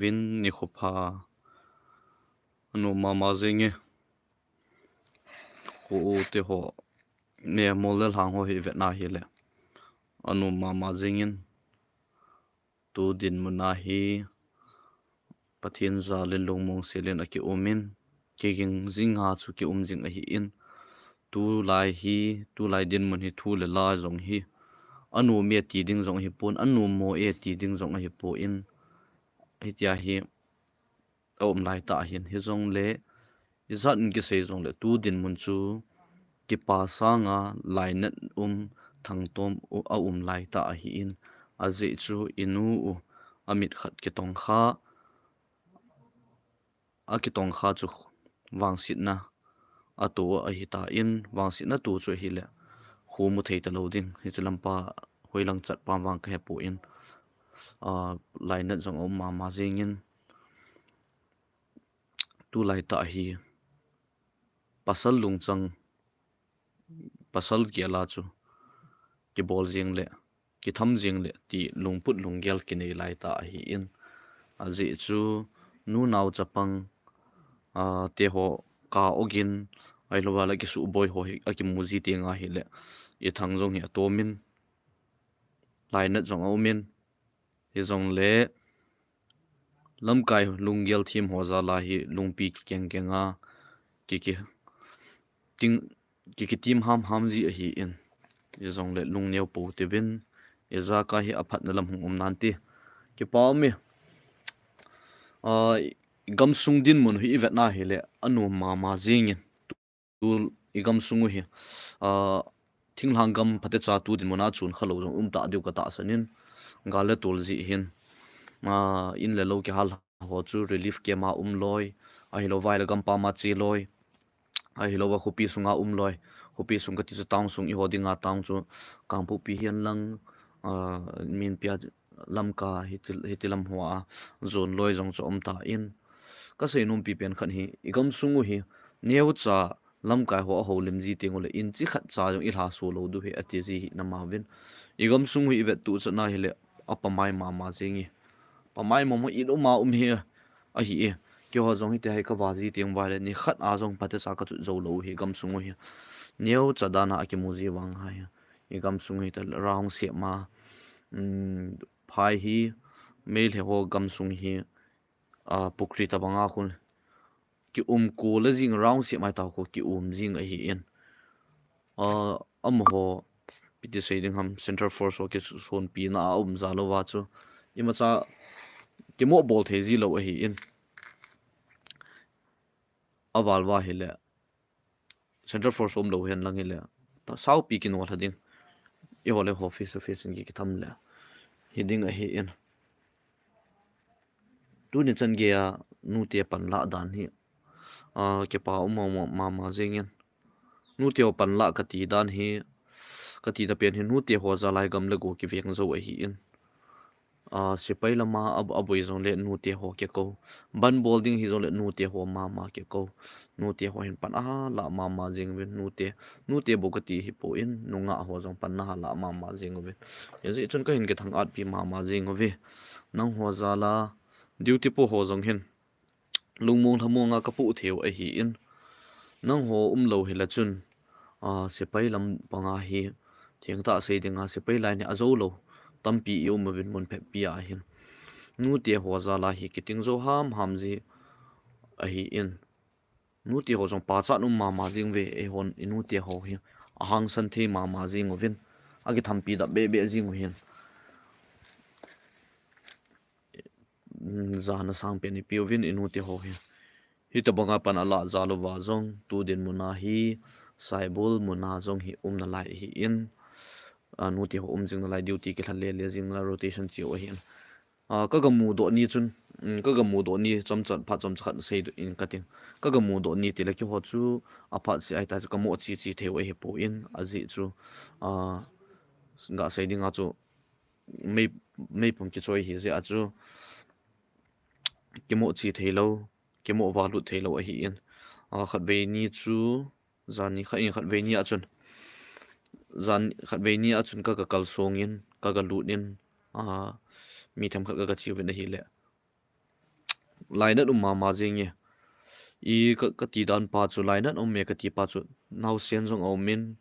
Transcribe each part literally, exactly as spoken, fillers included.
vin ni khopha. Anu mama jing e. Khu u te ho. Ne mol le lhang ho hi vetna hi le. Anu mama jing in. Tu dinmun a hi Pathen jal in lungmong sel in aki um in, kiging jing a chu ki um jing ahi in, tulai hi, tulai dinmun hi thu le la jong hi, anu me ti ding jong hi pon, anu mo e ti ding jong hi pon, hitia hi a um lai ta ahin, hi jong le, ijat in kisei jong le, tu dinmun chu, kipa sanga lainat um, thangtom u, a um lai ta ahi in, ajeh chu inu u, amit khat kitong kha, a kitong kha chu vangsetna a to ahi ta in, vangsetna to chu ahi le, khu mu thei ta lo ding, hiche lampa hoilang chat pa vang ka he pon, a, lainat jong a um mama jing in, tulai ta hi, pasal lungchang, pasal gel a chu, kibol jing le, kitham jing le, ti lungput lunggel kinei lai ta ahi in. Ajeh chu, nu nao chapang, a, te ho ka ogin, ahilou va le kisuh boi ho hi, akimu ji teng ahi le, i thang jong hi atom in, lainat jong a um in, hi jong le, lamkai lunggel thim ho jal a hi lungpi kikeng keng a, kiki, ting, kiki tim ham ham ji ahi in. Hi jong le lungneo po te vin, ija ka hi aphatna lam hung um nan ti. Kipa um e, a, gamsung dinmun hi i vetna hi le, anu mama jing in. Tu i gamsung u hi, a, thinglhang gam phatecha tu dinmun a chun kha lo jong um ta diu ka tahsan in, gal le tol ji hin, a, in le lo kihal ho chu relief camp a um loi, ahilou vai le gam pam a che loi, ahilou va khopi sunga um loi, khopi sung kati chu town sung i ho dinga town chu Kangpokpi hihen lang, a, Minpia Lamka hiti, hiti lam ho a jon loi jong chu um ta in, ka sei nom pi pen khat hi, i gamsung u hi, neocha lamkai ho a houlim ji teng u le, inchi khat cha jong i lha so lo diu hi, ati ji hi na ma vin. I gamsung u hi i vet tu chan a hi le, a pamai mama jing e. Pamai mama i lo ma um hi, ahi e. Keiho jong hiti hi ka va ji teng vai le, ni khat a jong phatecha ka chu jo lo hi, gamsung u hi. Neocha dan a akimu ji vang a hi. I gamsung u hi ta le, rong se ma, um, phai hi, Meitei ho gamsung hi, a, pukri tabang a khun ki um ko le jing rong se mai ta ko ki um jing ahi in. A, amaho, piti sei ding ham, Central Force ho kisonpi na a um jal uva chu. Imacha kimoh bol thei ji lo ahi in. Aval va hi le, Central Force um lo hen lang hi le, ta saupi kinol ha ding. I ho le ho face to face in ki, kitham le. Hi ding ahi in. Tuni chan gei a nute panlah dan hi, a, kipa um ma, ma, mama jing in. Nute ho panlah kati dan hi, kati ta pen hi nute ho jal a hi gam le go kiveng jo ahi in. A, sepai lama a, aboi jong le nute ho kikou. Ban bol ding hi jong le nute ho mama kikou. Nute ho hin pan aha lah mama jing uvin nute. Nute bou kati hi pon nungah ho jong pan aha lah mama jing uvin. Hijeh chun ka hin kithang-at pi mama jing uve. Nangho jal a duty po ho jong hin lungmong lhamong a ka poh thei u ahi in. Nangho um lo hi le chun, a, sepai lam panga hi, thengtah sei dinga sepai lai ni a jo lo tampi i um uvin mun phetpi a hin. Nute ho jal a hi kiting jo ham ham ji ahi in. Nute ho jong pachat um mama jing uve, eihon i nute ho hi ahangsan thei mama jing uvin. Akithampi da bebe jing u hin. Jana sangpen i pe uvin i nute ho hi. Hitabanga pan alah jal uva jong, tu dinmun a hi, Saibol mun a jong hi um nalai ahi in, a, nute ho um jing nalai, duty kilha le le jing nalai, rotation cheu ahi in. A, ka ga mudoh ni chun, um, ka ga mudoh ni chomcha, phat chomcha khat sei in ka ting. Ka ga mudoh ni ti le keiho chu, aphat seh ahi ta chu ka mo chi chi thei u ahi pon, ajeh chu, a, ga sei dinga chu, mei, meipum kichoi hi jeh a chu, kimo chi thei lo, kimo valut thei lo ahi in. A, khatvei ni chu, jan ni khat in khatvei ni a chun, jan khatvei ni a chun ka, ka kalsong in, ka, ka lut in, a, mi themkhat ka, ka chi uvin ahi le. lainat um mama jing e. I ka, ka ti dan pa chu lainat um e ka ti pa chu naosen jong a um in,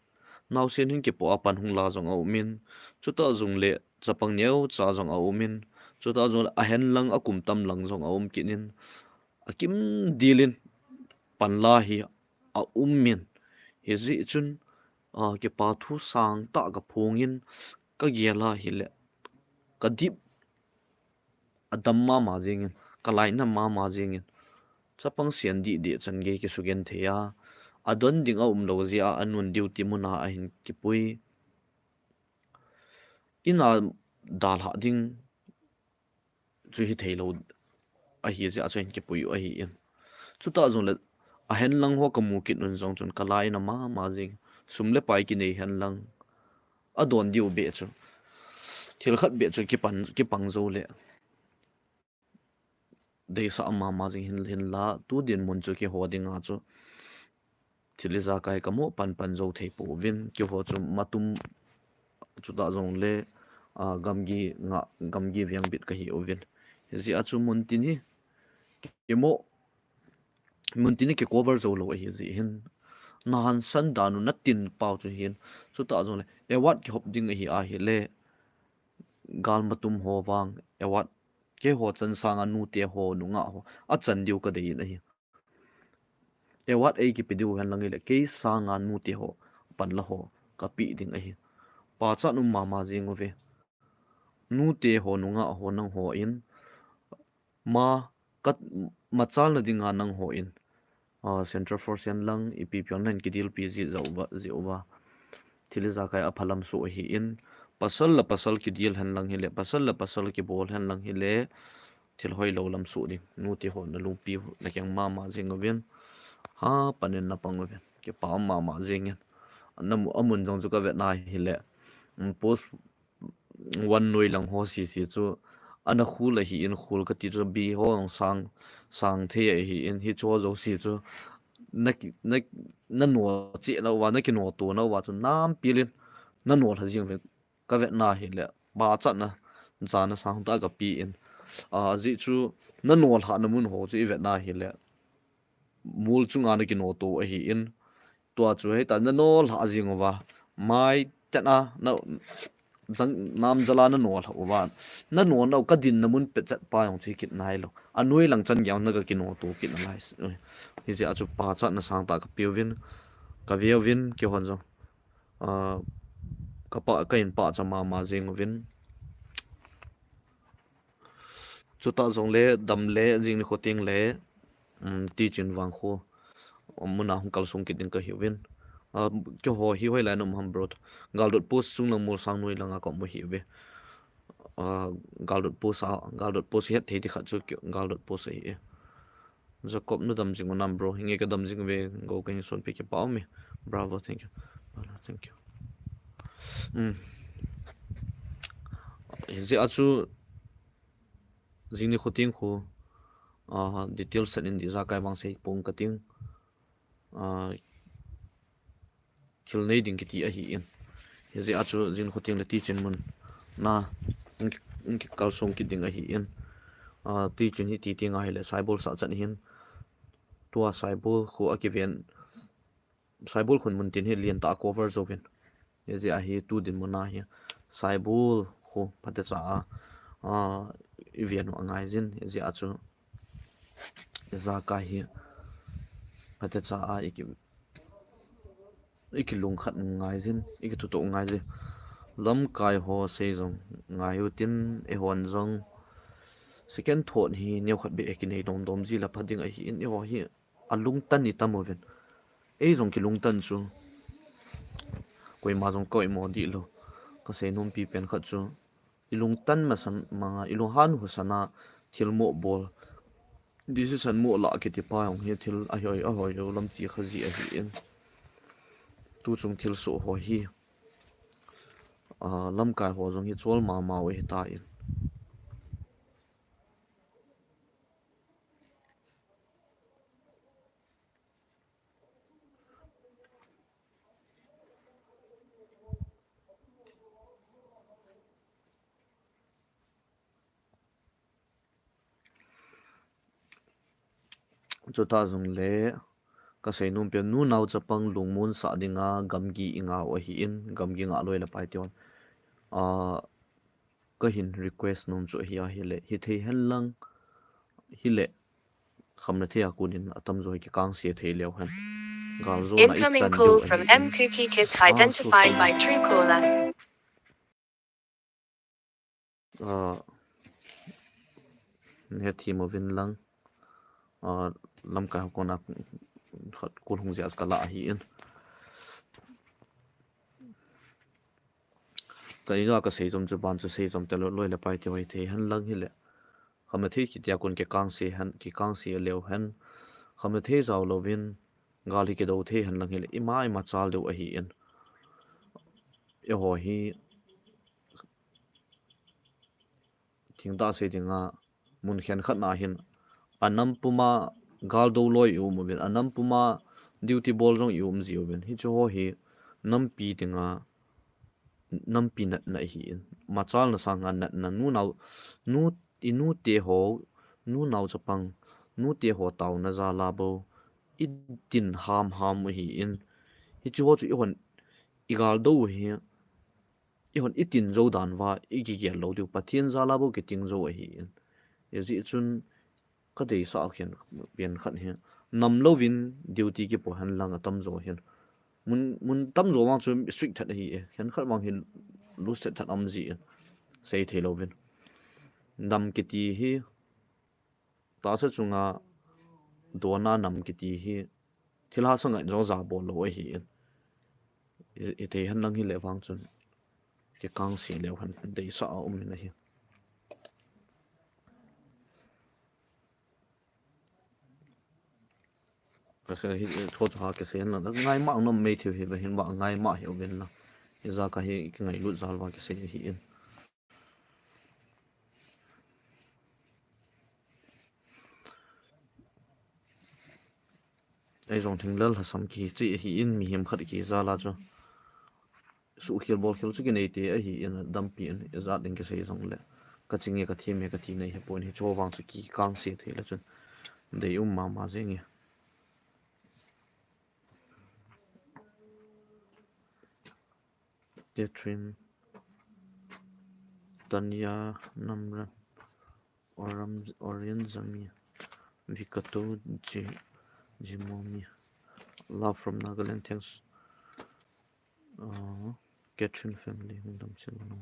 naosen hin kipo a pan hung la jong a um in, chuta jong le chapang neo cha jong a um in, chuta jong le a hen lang a kum tam lang jong a um kit in, a kim dil in pan la hi a um in, hijeh chun, a, kipa thu sang tah ka phong in ka gel a hile ka dip a dam mama jing in, ka lainat mama jing in, chapang sian dih dih chan gei kisugen thei a, a don ding a um lo jeh a, a nun diu ti mun a a hin kipui. In a dalhah ding chu hi thei lo ahi jeh a chu hin kipui u ahi in. Chuta jong le a hen lang ho ka mu kit un jong chun ka lainat mama jing. Sum le pai kinei hen lang a don diu beh chu, thil khat beh chu kipan, kipang jo le deisah mama jing hin, hinla tu dinmun chu kiho ding a chu thil ijakai ka mo pan pan jo thei pouvin, kiho chu matum chuta jong le, a, gamgi nga, gamgi veng bit ka hi uvin. Hijeh a chu mun tin hi kimo, mun tin hi ki cover jo lo ahi jeh hin, na hansan dan u na tin pau chu hin, chuta jong le award kihop ding ahi a hile, gal matum ho vang award, keiho chan sang a nute ho, nungah ho a chan diu ka dei in ahi. Award ei kipe diu hen lang hile kei sang a nute ho, pan la ho ka pe ding ahi. Pachat um mama jing uve. Nute ho, nungah ho, nangho in ma ka, machalna ding a nangho in, a, Central Force hen lang ipi pi a nahin kidel pi jeh uva, jeh uva thil ijakai a pha lam soh ahi in, pasal le pasal kidel hen lang hile, pasal le pasal kibol hen lang hile, thil hoi lo lam soh ding. Nute ho na lungpi u na keng mama jing uvin, ha pan in na pang uvin, kipa um mama jing in. Na mu, a mun jong chu ka vet na hile, um, post one noi lang ho sese chu ana khul ahi in, khul ka ti chu bi ho jong sang, sang thei ahi in, hichu ho jouse chu na ki, na, na no cheh nauva, na kino to nauva chu nam pil in na no lha jing uvin ka vet na hile, pachatna, jana sang tah ka pe in. A, ajeh chu na no lhahna mun ho chu i vet na hile, mol chunga na kino to ahi in, tua chu hita na no lha jing uva, mai chan a na jang, nam jal a na no lha uva, na no nau ka dinna mun pet chet pa jong chu hi kit nai lo, a noi lang chan geiya na ka kino to kit nalai. Hijeh a chu pachatna sang tah ka pe uvin, ka ve uvin, keihon jong, a, ka pa, ka in pachat mama jing uvin. Chuta jong le dam le jing nikho teng le, um, Teichin vang khu, um, mun a hung kalsong kit ding ka hi uvin. A, keiho hi hoilai na um ham bro? Galdot Post chung lang mol sang noi lang a ka um u hi uve. A, Galdot Post a, Galdot Post het thei ti khat chu kei, Galdot Post ahi e. Jacob, na dam jing u nam bro? Hinge ka dam jing uve, go ka hin son pi, kipa um e. Bravo, thank you. Bravo, thank you. Um. Hijeh a chu jing nikho teng khu, a, detail set in di ijakai vang sei pong ka ting. A, thil nei ding kiti ahi in. Hijeh a chu jing nikho teng le Teichin mun na, um, ki, um, ki kalsong kit ding ahi in. A, Teichin hi ti teng a hile Saibol sah chan hin. Tua Saibol khu a kiven, Saibol khun mun tin hi lien tah a cover jo uvin. Hijeh a hi tu dinmun a hi Saibol khu phatecha a, a, i ven u angai jin. Hijeh a chu ijakai hi phatecha a i ki, i kilungkhat ngai jin, i kithuto ngai jin. Lamkai ho sei jong ngai u tin, eihon jong second thought hi neokhat beh i kinei dom dom ji la pha ding ahi in, eiho hi alungtan i tam uvin. Ei jong kilungtan chu koima jong ka oimo dih lou. Ka sei nom pi pen khat chu, i lungtan masang manga, i lunghan husan a thil mo bol, decision mo lah kiti pa jong hi thil ahoi, ahoi lou lam chi kha ji ahi in. Tu chung thil soh ho hi, a, lamkai ho jong hi chol mama u ahi ta in. Chuta jongle kasei nom pen, nu nao chapang lungmon sah dinga gamgi ingah u ahin, gamgi ngah loi le pai tihon, ah, kahin request nom chu ahi ahile, hithei henlang hile, khamna thei a konin atamjo hi kikangse thei leu hen. Galjona ichan diu ahi. Incoming call from M Kuki Kids identified by Truecaller. Ah, nahethem uvin lang. Ah, lamkai ho kona khat call hung jeh a kala ahin. Ka iga kasei jom chu ban chu sei jom talou, loi le pai tihoi thei henlang hile, khamna thei kitia kon kikangse hen, kikangse leu hen. Khamna thei jao louvin gal hi kido thei henlang hile, ima ima chal diu ahin. Eiho hi thingtah sei dinga, mun khenkhat na hin, anam puma galdo loi i um uvin, anam puma duty bol jong i um jiuvin. Hiche ho hi nampi dinga, nampi natna ahin, machalna sanga natna, nu nao, nu, i nute ho, nu nao chapang, nute ho taona jal a bou itin hamham u ahin. Hiche ho chu eihon igaldo u hi, eihon itin jou dan uva ikigel lou diu, Pathen jal a bou kiting jou ahin. Hijeh chun kadeisah u khen pen khat hi, nam louvin duty kipo henlang atamjo hin, mun, mun tamjo vang chu strict that ahi e, khenkhat vang hi loose that that um ji in, sei thei louvin. Nam kiti hi, tahsa chunga dona nam kiti hi, thilha sanga jong jabol lou ahin. I, ithei henlang hile vang chun kikangse leu hen, deisah a um in ahi. Kasei hi, tho chu ha kisei henlang, ngaima nom mei thei hi, va hin va ngaima hi uvin lang. Ijakai hi kingailut jal uva kisei ahin. Eijong thinglel lhasam kiche ahin, mihem khat kijal a chu suhkhel bolkhel chu kinei te ahin, dampi in ijat ding kisei jongle, kaching e kathem e kati nei hipon, hiche vang chu kikangse thei le chun dei um mama jeng e. Catherine, Tanya, Namra, Oram, Orion Zami, Vikato, Ji-, Jimomi. Love from Nagaland, thanks. Uh, Catherine family, hung dam sil no.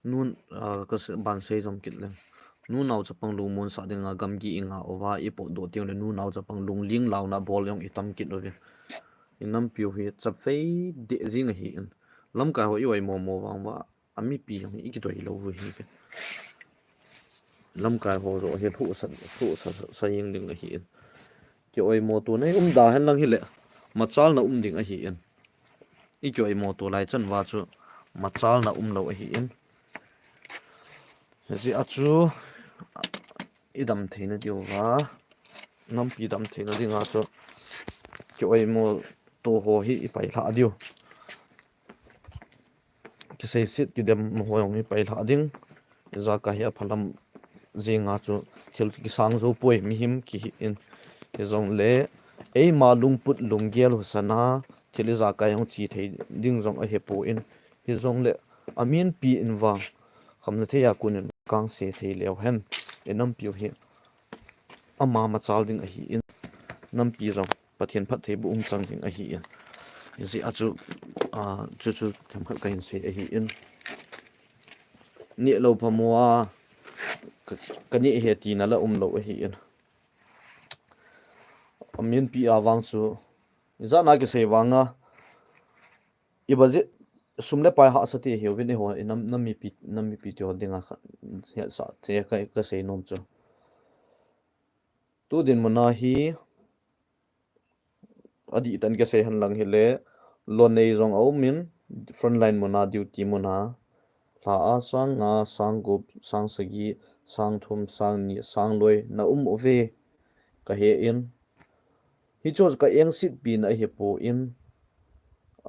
Nun, ah, ka se-, ban sei jom kit leng. Nu nao chapang lungmon sah dinga gamgi ingah uva, ipotdoh teng le nu nao chapang lungling launa bol jong itam kit uvin. Inampiu hi chapvei deh jing ahin. Lamkai ho i-oimo mo vang uva, amipi jong hi ikidoi lou u ahi. Lamkai ho joh hi lhuhsa, lhuhsa, sa jing ding ahin. Ki-oimo tona hi umda henlang hile, machalna um ding ahin. Iki-oimo to lai chan uva chu machalna umlou ahin. Hijeh a chu idam theina diuva, nampi dam theina dinga chu ki-oimo to ho hi ipailhah diu. Kiseiset kidem ho jong hi pailhah ding. Ijakai hi aphalam jenga chu thil kisang jou poi, mihem kihi in. Hijongle eima lungput lunggel husana thil ijakai jong che thei ding jong ahipon. Hijongle aminpi in vang khamna thei a konin kangse thei leu hen. Inampiu hi ama machal ding ahin, nampi jong Pathen phattheiboh umchang ding ahin. Hijeh a chu, ah, chuchu themkhat kahin sei ahin. Nehlou phamo a, ka, kaneh e tina la umlou ahin. Aminpi a vang chu, ijat na kisei vanga, i budget sum le pai hahsa ti hiuvin eiho, inam, nam mipi, nam mipi ti ho dinga kha, hetsah te ka, kasei nom chu. Tu dinmuna hi, adih tah in kasei henlang hile, lou nei jong aumin, frontline muna, duty muna, lha a sang nga, sang gup, sang sagi, sang thum, sang ni, sang loi, na um uve, kahen. Hichu ka engsetpina ahipon,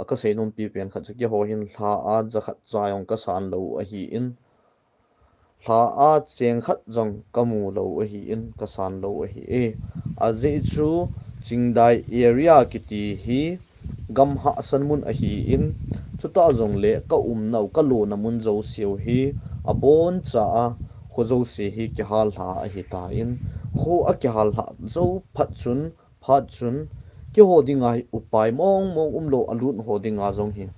kasei nompi pen khat chu keiho hin lha a jakhat cha jong kasan lou ahin, lha a cheng khat jong kamu lou ahin, kasan lou ahi e. Ajeh chu Chingdai area kiti hi gam hahsat mun ahin, chuta jongle ka umnau, ka lona mun jouseu hi aboncha a kho jouse hi kihal lha ahitan, kho akihal lha jou phat chun, phat chun, keiho dinga hi upai mong mong umlou, alut ho dinga jong hi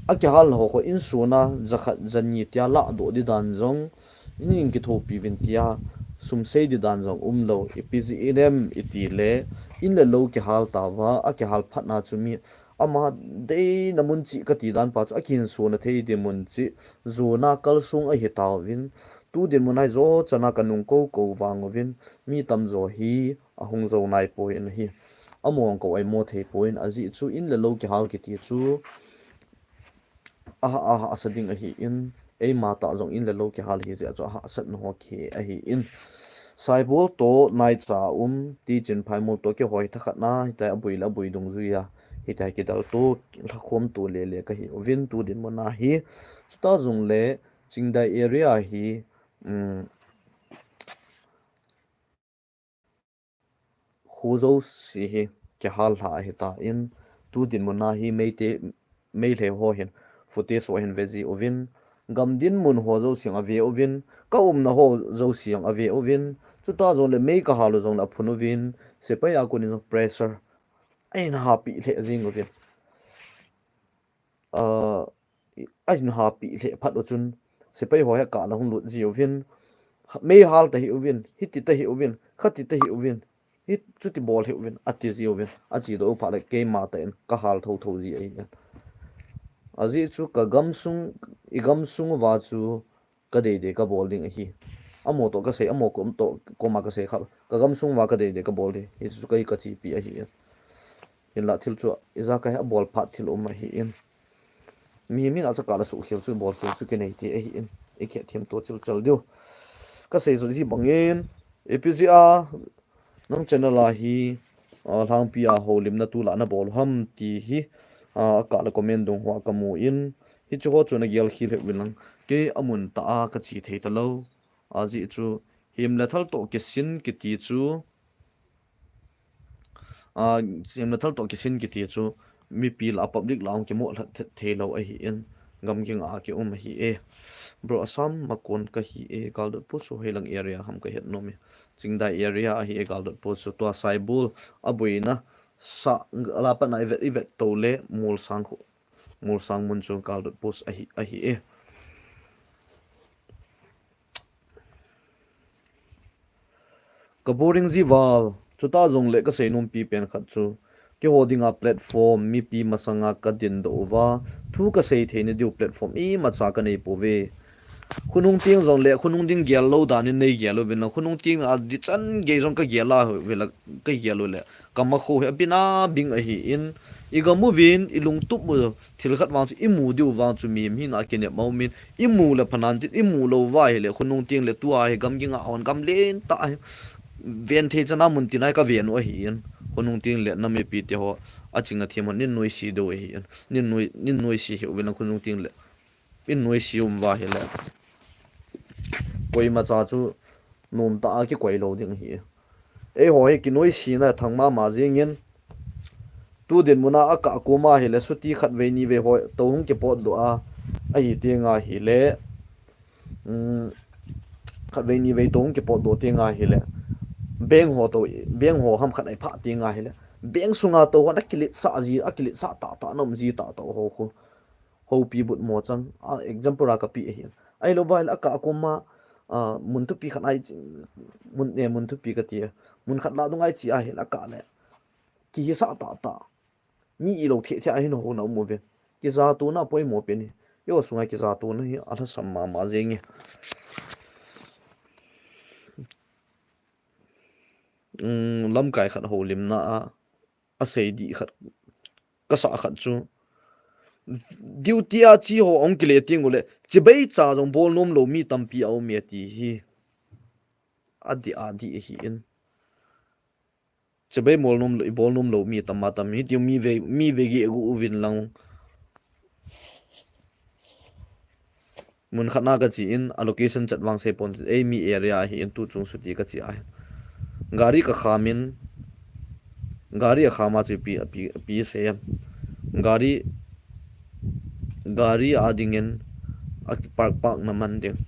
akihal lha ho kho insung a jakhat jani tia ladoh di dan jong, in kithopi uvin tia sum sei di dan jong umlou, ipi jeh inem itile, in le lou kihal tauva, akihal phat na chu mi ama deina mun cheh kati dan pa chu akihinsona thei di mun cheh, jona kalsong ahi tauvin, tu dinmun a hi jo chan a kanung kou kou vang uvin, mi tamjo hi ahung jou nai poi ahi. Among kou aimo thei poi, ajeh chu in le lou kihal kiti chu aha, ahahsa ding ahin, eima tah jong in le lou kihal hi jeh a chu ahahsat na ho khi ahin. Saibol toh naicha um, Tichin Phaimol toh keiho hi thakhat na, hitia aboi le aboi dungjuia hitia kidal toh, lhakhom toh lele kahi uvin tu dinmun a hi. Chuta jongle Chingdai area hi, um, kho jouse hi kihal lha ahitan, tu dinmun a hi Meitei, Meitei ho hin footage ho hin ve ji uvin, gam dinmun ho jouse jong ave uvin, ka umna ho jouse jong ave uvin, chuta jongle mei kahal u jongle aphun uvin, sepai a konin jong pressure ahin hapi lheh jing uvin. Ah, ahin hapi lheh phat u chun, sepai ho hi akah a hung lut ji uvin, mei hal tahih uvin, hiti tahih uvin, khati tahih uvin, hi chuti bol hih uvin, ati ji uvin, achedoh u phat le keima tah in kahal thotho ji ahi. Ajeh chu ka gamsung, i gamsung uva chu kadei dei kabol ding ahi. Amo toh kasei, amo kom toh, koma kasei kha, ka gamsung uva kadei dei kabol ding. Hichu kei kachepi ahi. Hinla thil chu ijakai abol phat thil um ahin. Mihem in acha kah la suhkhel chu, bolkhel chu kinei thei ahin. Ikhet them to chil chal diu. Kasei chu hibangin, ipi jeh a nang channel a hi, ah, lhangpi a houlimna tulai nabol u ham ti hi, ah, akah la comment dung hoa kamun, hichu ho chu nagel khel hih uvin lang. Kei amun tah a kache thei talou. Ajeh chu, hem le thal toh kisin kiti chu, ah, hem le thal toh kisin kiti chu, mipi lah a public lah a hung kimoh lha the-, thei lou ahin, gamgi ngah a kium ahi e. Bro, Assam a kon kahi e, Galdot Post chu hoilang area ham kahet nom e. Chingdai area ahi e, Galdot Post chu tua Saibol aboina sa, ala pat na ivet, ivet to le Molsang khu, Molsang mun chu Galdot Post ahi, ahi e. Ka boring ji val, chuta jongle kasei nompi pen khat chu, keiho dinga platform, mipi masanga kadindoh uva, thu kasei theina diu platform imacha kanei pouve. Khonung teng jongle, khonung ding gel lou dan in nei gel uvin lang, khonung teng a dichan gei jong kagel a uvin lang, kagel u le, kamakho hi abin abing ahin, igam uvin, ilungtup u, thil khat vang chu imu diu vang chu mihem hina kinep ma umin, imu le phanan tin, imu lou uva ahile, khonung teng le tua hi gamgi ngah hon gam lentah hi, ven thei chana mun tin a hi kaven u ahin, khonung teng le nam mipi te ho, aching athem hon nin noise diu ahin, nin noi-, nin noise hih uvin lang khonung teng le, in noise um uva ahile, koimacha chu nomtah a kikoi lou ding ahi. Eiho hi kinoise na thang mama jingin, tu dinmun a akah koma ahile, chuti khatvei nivei ho tou hung kipotdoh a, ahi teng ahile, um, khatvei nivei tou hung kipotdoh teng ahile, bank ho tou, bank ho ham khat ahi phah teng ahile, bank sunga tou hon akiletsah ji, akiletsah tahtah, na um ji tahtah ho khu. Houpi but mo chang, a, example a kapeh ahin. Ahilou vai le akah koma, a, mun thupi khat ahi, mun, eh, mun thupi kati, mun khat lah dung ahi che ahile akah le, kihisah tahtah. Mi ilou thei thei ahin houna um uve. Kijatona poimo pen hi. Eiho sunga kijatona hi alhasam mama jenge. Um, lamkai khat houlimna a, asei dih khat, kasah khat chu, duty a che ho ahung kile teng ule, chibai cha jong bol nom lou mi tampi aum e ti hi. Adih adih ahin. Chibai mol nom lo, i bol nom lo mi tam ma tam. Hiti mi ve, mi ve gi gu uvin lang. Mun khat na ka chi in, a location chat vang sei pon, ei mi area hi in tu chung suti ka chi a. Gari ka kham in, gari a kham a chi pi, pi, pi sei em. Gari, gari a ding in, a park park na man ding.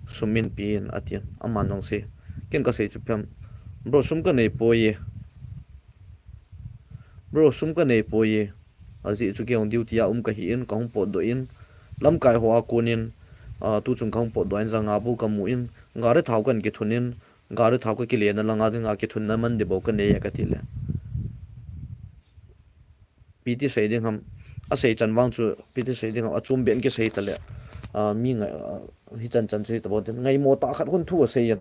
Sum in pi in a ti in, a man nong sei. Ken ka sei chu pem. Bro, sum ka nei poi e. Bro, sum ka nei poi e. A zi chu kei hong duty a um ka hi in, ka hong pot do in. Lamkai ho a kun in, a, tu chung ka hong pot do in, zanga bu ka mu in, gari thau kan kithun in, gari thau ka kile na langa ding a kithun na man de bo ka nei e ka ti le. Pi ti sei ding ham, a sei chan vang chu, pi ti sei ding ham, a chum ben ki sei ta le. A, mi ngai, a, hi chan chan chu hi ta bo tin, ngai mo ta khat hun thu a sei in.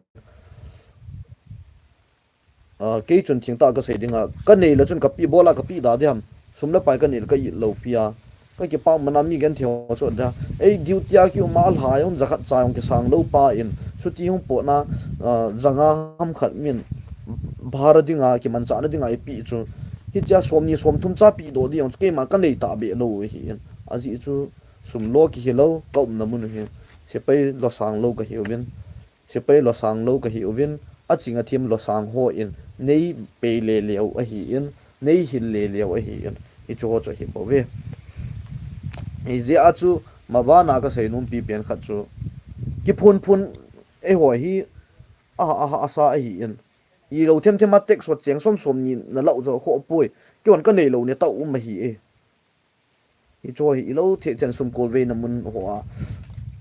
A, kei chun thing ta ka sei ding a, ka nei la chun ka pi bol a ka pi da de ham, sum le pai ka nei la ka i lo pi a. Ka ki pang mana mi gen thei ho chu da. Ei duty a ki um a lha yong za khat cha yong ki sang lo pa in. Suti hong po na, a, zanga ham khat min. Bhara ding a ki man cha na ding a i pi chu. Hi cha som ni som thum cha pi do di yong chu kei man ka nei ta be lo hi in. A zi chu sum lo ki hi lo, ka um na mun hi. Sepai lo sang lo ka hi uvin. Sepai lo sang lo ka hi uvin. A ching a thim lo sang ho in. Nei pei le leo a hi in. Nei hil le leo a hi in. Hi chu ho chu hi bo ve. Hi zi a chu ma ba na ka sei num pi pen khat chu. Ki phun phun e ho hi. A, a, a sa a hi in. I lo them them a tek sot cheng som som ni na lau zo kho poi. Ki wan ka nei lo ne ta um a hi e. Hi chu hi i lo the then sum kol ve na mun ho a.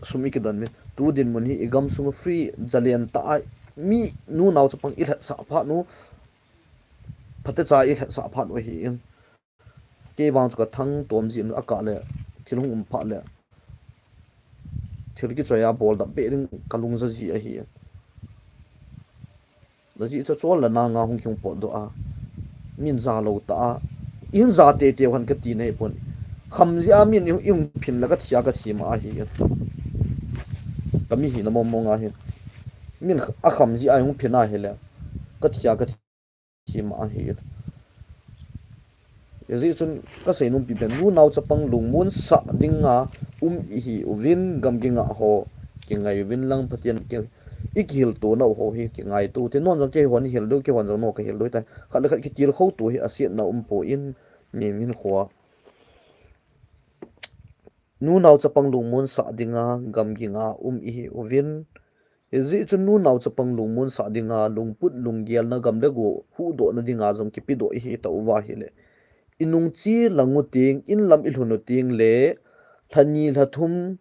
Sum i ki don mi. Tu din mun hi i gam sum free zalen ta a. Mi nu nau chapang i lhat sa pha nu. Phate cha i lhat sa pha nu hi in. Kei vang chu ka thang tom ji nu a ka le. Thil hung um pha le. Thil ki choi a bol da be ding ka lung za ji a hi in. Za ji chu chol la na nga hung kiung pot do a. Min za lo ta a. In za te te han ka ti nei pon. Kham ji a min i hung phin la ka thia ka thi ma a hi. Ka mi hi na mong mong a hi. Min a kham ji a hung phin a hi le. Ka thia ka thi ma a hi. Zi chun ka sei num pi pen nu nau chapang lungmon sa ding a um i hi uvin gam ki nga ho. Ki ngai uvin lang Pathian ki I kihil tona u ho hi kingaito te, non jong kei hon hil deu, kei hon jong no ka hil deu tai. Khat le khat kitil kho tu hi asiatna um poi, mi min khua. Nunau chapang lungmon sah dinga gamgi nga um ihi uvin. Hijeh chun nunau chapang lungmon sah dinga lungput lunggelna gam le go huhdohna dinga jong kipedoh ihi tauva ahile, inung chi lang u ting, in lam ilhun u ting le, lha ni lha thum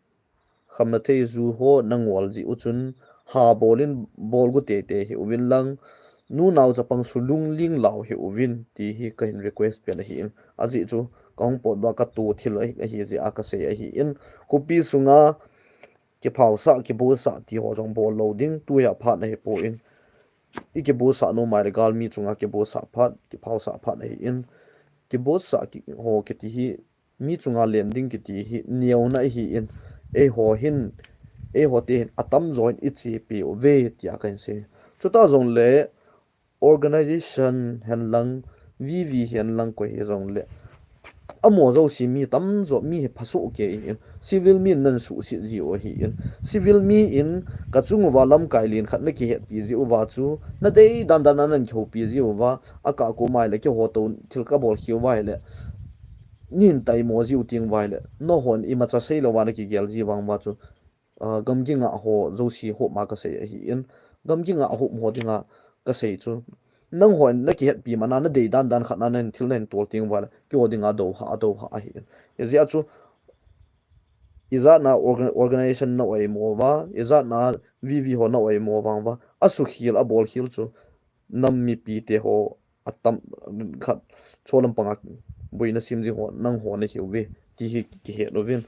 khamna thei ju ho nangol jeh u chun, ha bol in bol gu teitei hih uvin lang, nunau chapang sulung ling lau hih uvin, ti hi kahin request pen ahi in. Ajeh chu kahung potdoh a kato thil ahi, ahi jeh a kasei ahi in. Khopi sunga kiphaosah, kibosah ti ho jong bol lou ding, tuhi a phat ahi poi. I kibosah nom a ahile galmi chunga kibosah phat, kiphaosah phat ahi in. Kibosah ki, ho kiti hi, mi chunga len ding kiti hi neona ahi in, eiho hin, eiho te hin atamjo in ichepi uve tia kahin sei. Chuta jongle organization hen lang, V V hen lang koi hi jongle, amaho jouse mi tamjo mi hi phasoh kei in, civil mi nan suhset ji u ahi in, civil mi in kachung uva lamkai len khat nakihetpi ji uva chu, nadei dan dan a nan kihoupi ji uva, akah koma ahile keiho toh thil kabol khel uva ahile, Nin taimo jiu ting uva ahile, nahon imacha seilouva nakigel ji vang uva chu, ah, gamgi ngah ho jouse hop ma kasei ahi in, gamgi ngah hop ho dinga kasei chu, nanghon nakihetpi mana nadei dan dan khat na nahin thil nahin tol ting uva ahile, keiho dinga doha, doha ahi in. Hijeh a chu, ijat na orga-, organization na oimo uva, ijat na V V ho na oimo vang uva, asukhel, abolkhel chu, nam mipi te ho atam khat, cholampanga boina sem jing ho nangho nahi uve, ti hi kihet uvin.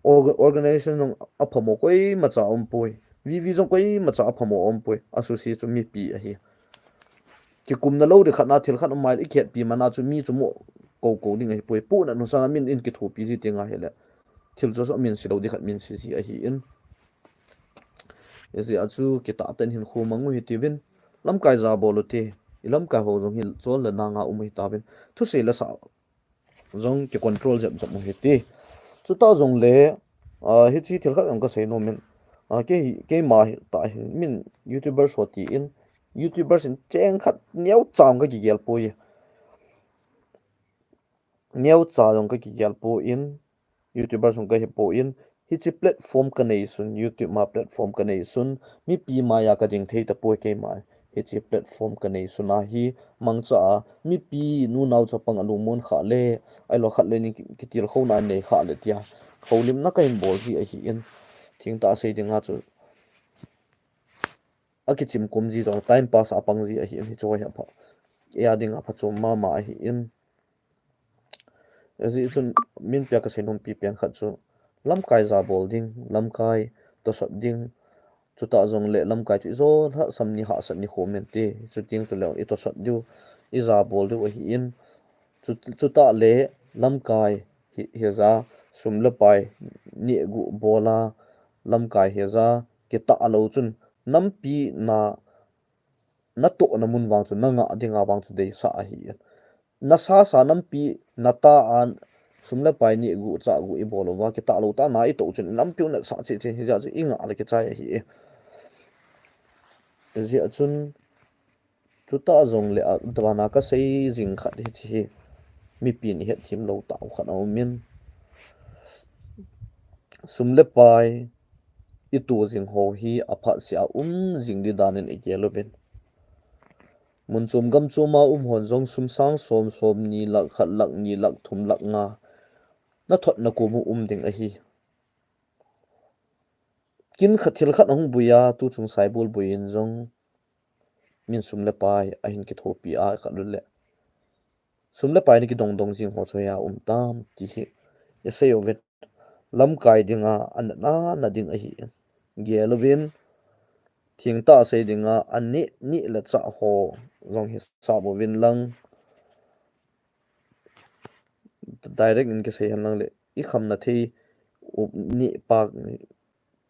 Org-, organization jong aphamo koimacha umpoi. V V jong koimacha aphamo umpoi. Asuse chu mipi ahi. Kikumna lou ding khat na thil khat um ahile ikihetpi mana chu mi chu mo kou kou ding ahipoi. Puna nusana min in kithopi ji ting ahile, thil chu chu min silou ding khat min siji ahi in. Hijeh a chu kitah tah in hinkho mang u hitiuvin, lamkai ja bol u te. ilamkai ho jong hi chol le nanga um hi tauvin. Thusei le sa jong ki control jep jep u hite. Chuta jongle, ah, hiche thil khat jong kasei nom in. Ah, kei, keima hi ta hin min YouTuber so ti in, YouTuber sin cheng khat neo cham ka kigel poi. Neo cha jong ka kigel poi, YouTuber jong ka hi poi, hiche platform ka nei sun, YouTube ma platform ka nei sun, mipi maiya ka ding thei tapoi keima. Hiche platform ka nei sun a hi mangcha a, mipi nu nao chapang alungmon kha le, ailo khat le ni ki-, kitilkhouna nei kha le tia houlimna ka hin bol ji ahi in. Thengtah sei dinga chu akichim kum ji jong time pass a pang ji ahi in, hichu hi apha. Eia dinga phachom mama ahi in. Ajeh chun min pia kasei nom pipen khat chu lamkai jabol ding, lamkai tosot ding, chuta jongle lamkai chu ijo lhasam ni hahsat ni khom inte, chuting chule itosot diu, ijabol diu ahi in, chu, chuta le lamkai hi, hija sum le pai nehguh bol a, lamkai hija kitah lou chun nampi na natohna mun vang chu nangah dinga vang chu deisah ahi in. Nasasa nampi nata a sum le pai nehguh chahguh ibol uva, kitah lou tah na itoh chun nampi u natsah cheh cheh hijeh chun ingah le kichai ahi e. Hijeh chun chuta jongle a, abana kasei jing khat hiche hi mipin ihet them lou tah u khat aum in. Sum le pai ito jing ho hi aphat sea um jing di danin igel uvin. Mun chom gam chom a um hon jong sum sang som, som ni lakh khat, lakh ni, lakh thum, lakh nga nathotna kom u um ding ahi. Kin khat thil khat ahung bui a, tuchung saibol bui in jong min sum le pai ahin kithopi a khat lut le, sum le pai nakidong dong jing ho chu hoiya um tam ti hi isei uvin. Lamkai dinga anatna na ding ahi in. Gel uvin, thengtah sei dinga aneh, neh le chah ho jong hisap uvin lang. Direct in kisei hen lang le, ikhamna thei u neh pa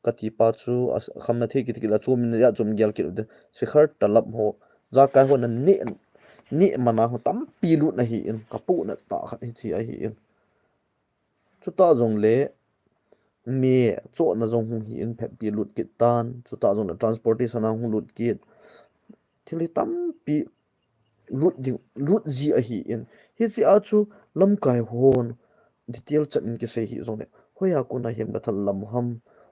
kati pa chu, a, khamna thei kiti kit la chom in, ya chom gel kit u te. Sikhar talap ho, jakai hon aneh, neh mana ho tampi lut ahi in, kapohnat tah khat hiche ahi in. Chuta jongle, me chohna jong hung hi in, phetpi lut kit tan, chuta jongle transportation a hung lut kit. Thil hi tampi lut ding, lut ji ahi in. Hiche a chu lamkai hon detail chan in kisei hi jongle, hoiya kona him gathal lam u ham,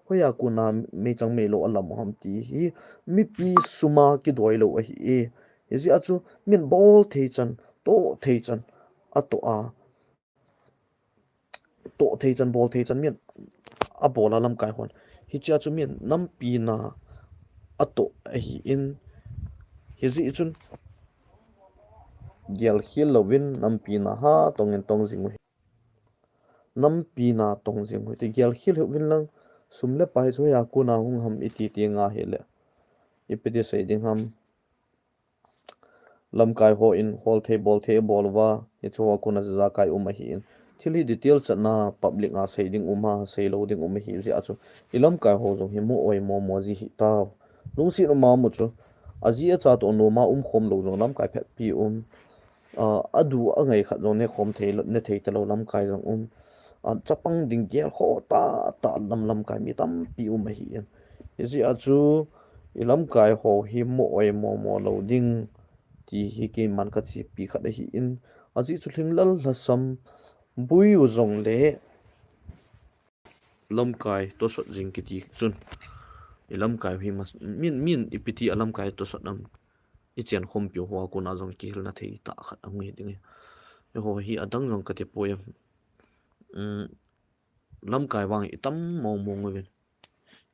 hoiya kona meichang meilou alam u ham ti hi mipi sum a kidoi lou ahi e. Hijeh a chu min bol thei chan, toh thei chan atoh a, toh thei chan, bol thei chan min abol a lamkai hon. Hiche a chu min nampi na atoh ahi in. Hijeh chun gelkhel louvin nampi na hatong in tong jing u hi. Nampi na tong jing u hite, gelkhel hih uvin lang, sum le pai chu hoiya kona hung ham iti ti nga hile, ipi ti sei ding ham. Lamkai hon holthei bolthei bol uva, hiche hoa kona jakai um ahi in. Thil hi detail chan a public a sei ding um a, sei lou ding um ahi jeh a chu, ilamkai ho jong hi mu oi momo ji hih tau. Lungset um a mu chu, aji acha toh nom a umkhom lou jong lamkai phetpi um. Ah, adu angai khat jong nekhom thei, ne thei talou lamkai jong um. Ah, chapang ding gelkhoh tahtah lam lamkai mi tampi um ahi in. Hijeh a chu ilamkai ho hi mu oi momo lou ding ti hi keiman kachepi khat ahi in. Ajeh chu lhinglel lhasam bui u jongle lamkai tosot jing kiti chun, ilamkai hi mas-, min, min ipi ti a lamkai tosot nam, ichen khompiu hoa kona jong kihilna thei tah khat ahung hi ding e. Eiho hi adang jong kati poi em. Um, lamkai vang itam mong mong uvin.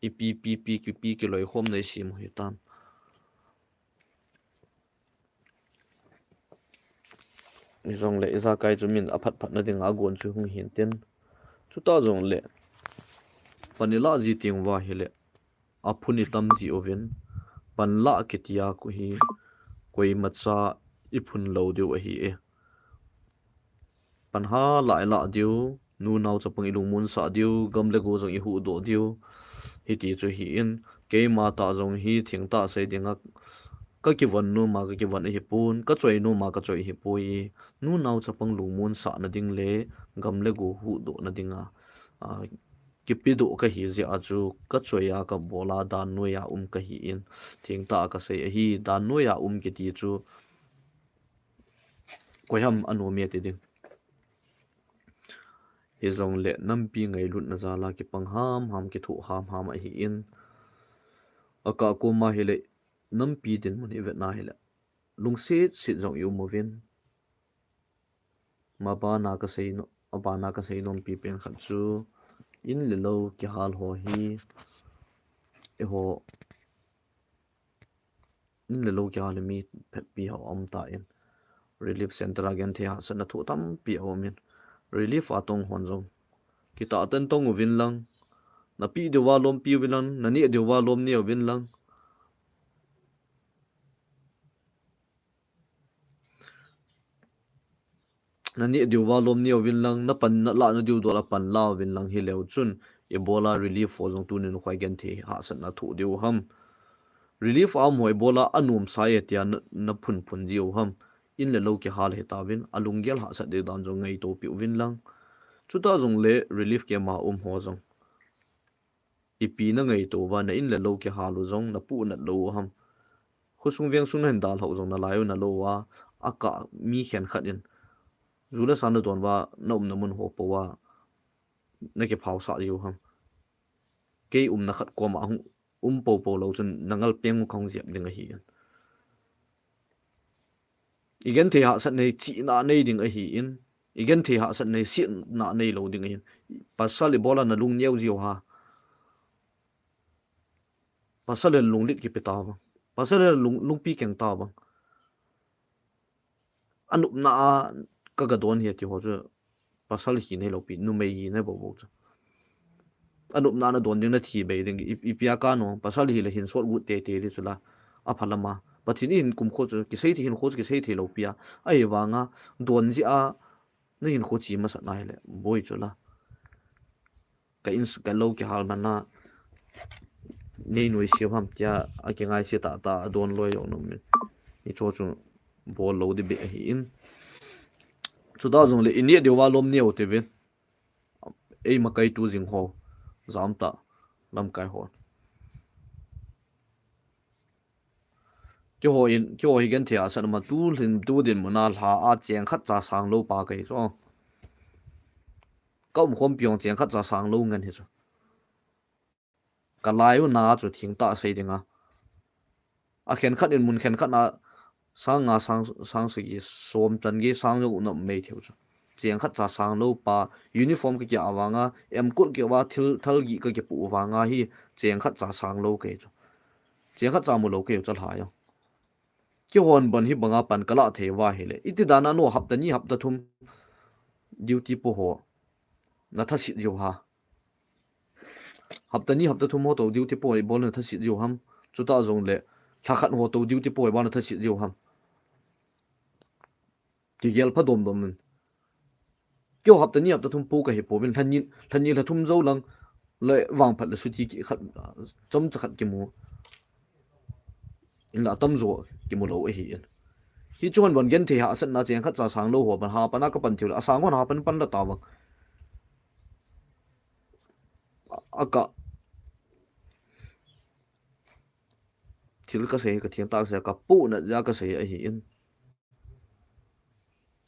Ipi, pi, pi, ki, pi, kiloikhomna isem u hitam. Hijongle ijakai chu min aphat phatna dinga agon chu hung hin tin. Chuta jongle, pan ilah ji teng uva hile, aphun itam ji uvin, pan lah kiti a khu hi, koimacha iphun lou diu ahi e. Pan ha lah ilah diu, nu nao chapang ilungmon sah diu, gam le go jong ihuhdoh diu, hiti chu hi in, keima tah jong hi thengtah sei dinga, Ka kivon noma ka kivon ahipon, ka choi noma ka choi ahipoi. Nunau chapang lungmon sahna ding le gam le go huhdohna dinga, a, kipedoh kahi jeh a chu ka choi a ka bol a dan noiya um kahi in, thengtah a kasei ahi. Dan noiya um kiti chu koiham anom e ti ding. Hijongle nampi ngailutna jal a kipang hamham, kithoh hamham ahi in. Akah koma hile nampi dinmun i vetna hile lungset set jong i um uvin. Mabana kasei no, abana kasei nompi pen khat chu in le lou kihal ho hi, eiho in le lou kihal hi mi phetpi ho um tan. Relief center a genthei hahsatna thoh tampi aum in. Relief a tong hon jong kitah tah in tong uvin lang, napeh diuva lompi uvin lang, naneh diuva lomne uvin lang. Naneh diuva lomne uvin lang, napan nalah nadiu dol a pan la uvin lang, hileu chun ibola relief ho jong tuni nikho a genthei hahsatna thoh diu ham? Relief a um ho ibola anom sa e tia na, naphunphun jiu ham? In le lou kihal hitauvin, alunggel hahsat diu dan jong ngaito peh uvin lang. Chuta jongle relief camp a um ho jong ipi nangaito uva, na in le lou kihal u jong napuhnat lou u ham? Khosung vengsung nahin dalhau jong nalai u nalou uva, akah mi khenkhat in ju le sa nadon uva, naumna mun ho pouva nakiphaosah jiu ham? Kei umna khat koma hung um poupou lou chun nangal peng u kahung jep ding ahi in. I genthei hahsatna hi chihna nei ding ahi in, i genthei hahsatna hi setna neilou ding ahi in. Pasal ibola nalung neo jiu ham? Pasal in lunglet kipe tauvang, pasal in lung, lungpi keng tauvang. Anopna a kaga don hi ati ho chu pasal hina hilou pi, numei hina bou bou chu. Anopna a nadon ding, nathi bei ding, i, ipi a kano, pasal hile hinsot got teitei ding chula, apha lama. Pathen in kum kho chu kisei thei, hinkho chu kisei thei lou pi a. Ahivanga don jeh a nahinkho che masat na hile boi chula. Ka in, ka lou kihal man a nei nuisat ham tia akingaise tahtah a don loi jong um in. Hicho chu bol lou ding beh ahi in. Chuta jongle ineh diuva lomne u tivin. Ei makaitu jing ho, jamtah lamkai ho. Keiho in, keiho hi genthei hahsatna ma tu lhin tu dinmun a lha a cheng khat cha sang lou pa kahi chu. Ka umkhompi jong cheng khat cha sang lou ngen hi chu. Ka lai u na chu thengtah sei dinga, akhenkhat in mun khenkhat a sang nga, sang, sang sagi, som chan gei sang jong um na um mai thei u chu. Cheng khat cha sang lou pa, uniform kakeh a vanga, M coat keh uva thil thal gih kakipoh u vanga hi cheng khat cha sang lou kahi chu. Cheng khat cha mu lou kahi u chu lha jong. Keihon bon hibanga pan kalah thei uva hile, iti dan a no hapta ni hapta thum duty po ho nathaset jiu ham? Hapta ni hapta thum ho toh duty po ibol nathaset jiu ham? Chuta jongle lha khat ho toh duty po ibol nathaset jiu ham? Kigel pha domdom in. Keiho hapta ni hapta thum po kahi pouvin, lha ni, lha ni lha thum jou lang le vangphat le chuti khat, chomcha khat kimu in la atamjo kimu lou ahi in. Hichun bon genthei hahsatna cheng khat cha sang lou ho ban ha pan a kapan thei u le, asang hon ha pan pan la tavang. A, akah thil kasei, kathengtah kasei, kapuhnat jeh a kasei ahi in.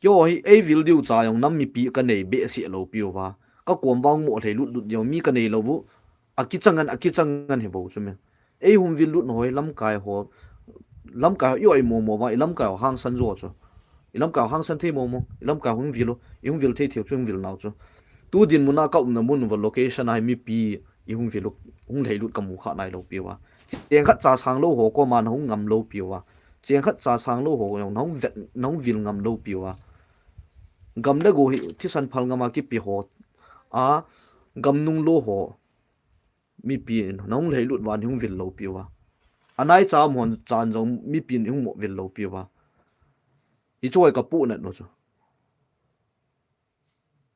Keiho hi eivil diu cha jong nam mipi kanei behseh lou piuva, kakom vang mo lheilut lut jong mi kanei lou u, akichangan, akichangan hi bou chu me. Eihung vil lut na ho hi lamkai ho, lamkai ho i oimo mo vang, i lamkai ho hangsan jo chu. I lamkai ho hangsan thei mo mo, i lamkai hung vil u, ihung vil thei thei u chu, hung vil nau chu. Tu dinmun a kaumna mun uva location a hi mipi ihung vil u, hung lheilut kamu kha nailou piuva. Cheng khat cha sang lou ho koma nahung ngam lou piuva. Cheng khat cha sang lou ho jong nahung vet, nahung vil ngam lou piuva. Gam le go hi thisan phal ngam a kipe ho, a, gamnung lou ho, mipi in nahung lheilut uva nahung vil lou piuva. Anaicha um hon chan jong mipi in ihung mo vil lou piuva. Hichu hi kapuhnat nu chu.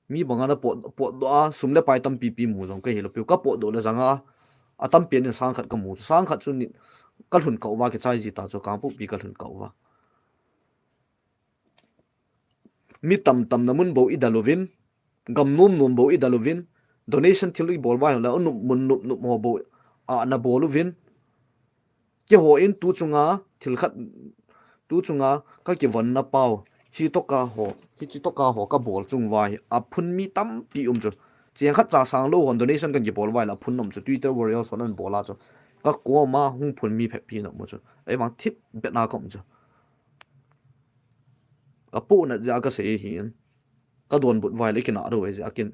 Mi banga napot, potdoh a, sum le pai tampi pi mu jong kahi lou piu. Kapotdoh le janga, atampen in sang khat kamu chu. Sang khat chu ni, Ka lhun kah uva, kichai ji ta chu Kangpokpi ka lhun kah uva. Mi tam tam na mun bou i dal uvin, gam nom nom bou i dal uvin, donation thil i bol vai ho le, u nup mun nup nup ho bou a na bol uvin. Keiho in tu chunga thil khat, tu chunga ka kivon na pau, chi toka ho, hi chi toka ho ka bol chung vai a phun mi tampi um chu. Cheng khat cha sang lou hon donation kan kibol vai la phun um chu, Twitter warriors hon an bol a chu. Ka koma hung phun mi phet pi na mu chu. Ei vang thip bet na kom chu. Ka pu na ja ka sei hi in. Ka don but vai le kina ro e ja kin.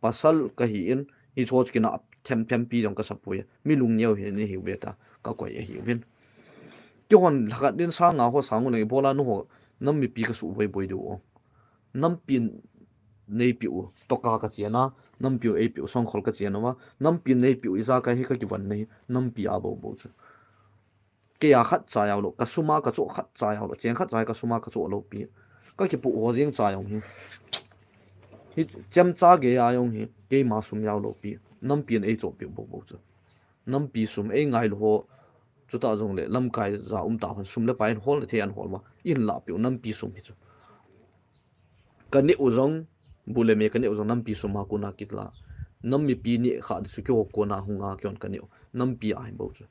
Pasal ka hi in, hi cho kina them them pi dong ka sapui. Mi lung neo hi ni hi ve ta. Ka koi hi vin. Keihon lhakat din sang nga ho sang u nei bola nu ho. Nam mipi ka su boi boi du o. Nam pin nei pi u. Toka ka chiana. Nam pi u ei pi u song khol ka chiana ma. Nam pin nei pi u iza ka hi ka kivan nei. Nam pi a bo bo chu. Kei a khat cha yau lo, ka suma ka cho khat cha yau lo, cheng khat cha ka suma ka cho lo pi. Ka kipu ho jing cha yong hi. Hi chem cha ge a yong hi, keima sum yau lo pi. Nam pin ei cho pi bo bo chu. Nam pi sum ei ngai lo ho. Chuta jong le, lam kai ja um ta hon sum le pai hol le the an hol ma. In la pi nam pi sum hi chu. Ka neh u jong, bu le me ka neh u jong nampi sum a kona kitla. Nam mipi neh kha di chu keiho kona hung a keiho ka neh u. Nampi a hin bou chu.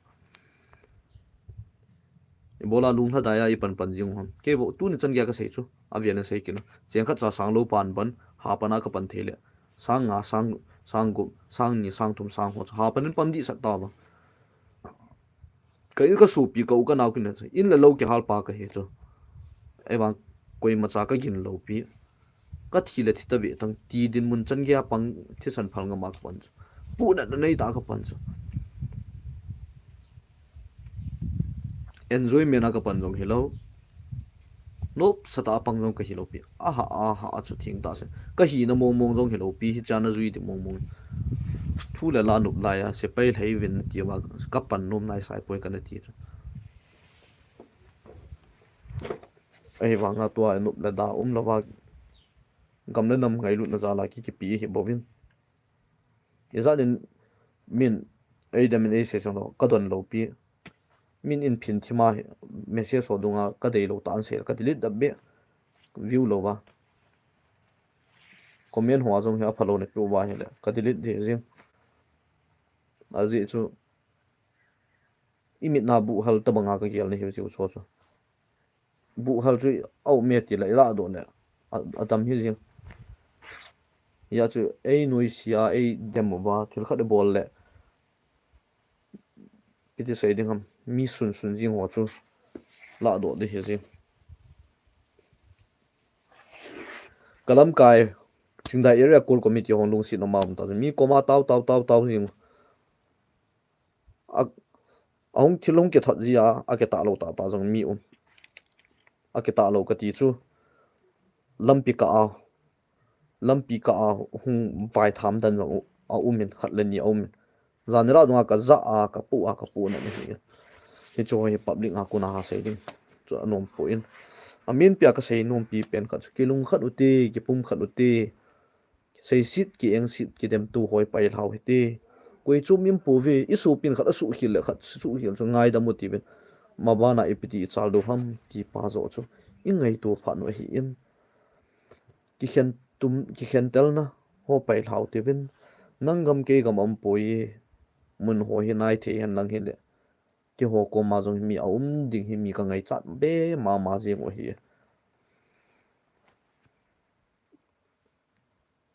Ibola lunglha dai a i pan pan jing u ham. Kei bou tuni chan gei a ka sei chu. A via na sei kina. Cheng khat cha sang lo pan ban, ha pan a ka pan thei le. Sang nga, sang, sang gup, sang ni, sang thum, sang ho chu. Ha pan in pan di sat ta ba. Ka in ka sopi ka u ka nau kin in le lo kihal pa ka hi chu. Ei vang koima cha ka gin lo pi. Ka thi le thi ta ve tang ti dinmun chan gei a pang thisan phal ngam a ka pan chu. Pu na na nei ta ka pan chu. Enjoyment a ka pan jong hi lo. Nop sat a pang jong ka hi lo pi. Aha, aha, a chu thing ta se. Ka hina mong mong jong hi lo pi, hi chan a jui di mong mong. Thu le la nop lai a, sepai lhai vin na ti va, ka pan nom nai sai poi ka na ti chu. Ei vang a tua nop le da um lo va, gam le nam ngailut na ja la ki kipi hi bo vin. Ijat in min ei dem in ei sei song lo, ka don lo pi. Min in phin thima hi, message ho dunga ka dei lo ta an sei, ka delete dap be, view lo va. Comment ho a jong hi a pha lo ne pi u va hi le, ka delete de jing. A ji chu, i mit na bu hal ta banga ka gel ne hi ji u cho chu. Bu hal chu au me ti la i la do le. A, a dam hi jing. Ya chu ei noi sia ei dem u va thil khat bol le. Piti sei ding ham mi sun sun jing ho chu. La do de hi jing. Ka lamkai Chingdai Area Core Committee hong lungsit na ma um ta. Mi koma tau tau tau tau jing. A, a hung thil hung kithot ji a, a kitah lo tah tah jong mi um. A kitah lo ka ti chu, lampi kah a, lampi kah a hung vai tham dan jong u, a um in, khat le ni a um in. Jan ni la dunga ka ja a, ka pu a, ka pu na ni hi. Hi chu hi public a kona ha sei ding. Chu a nom poi. A min pia ka sei nom pi pen khat chu, kilung khat u te, kipum khat u te. Seisit ki engsit ki dem tu hoi pai lhau hite. Koi chu min pu ve, i sopin khat a suhkhel le khat suhkhel chu ngaidam u ti ven. Mabana ipi ti i chal do ham ti pa jo chu. I ngaito phat u ahi in. Kikhen tum, kikhen telna ho pai lhau ti ven. Nang gam kei gam um poi. Mun ho hi nai thei hen lang hi le. Keiho koma jong hi mi a um ding hi mi ka ngaichat be mama jing u ahi.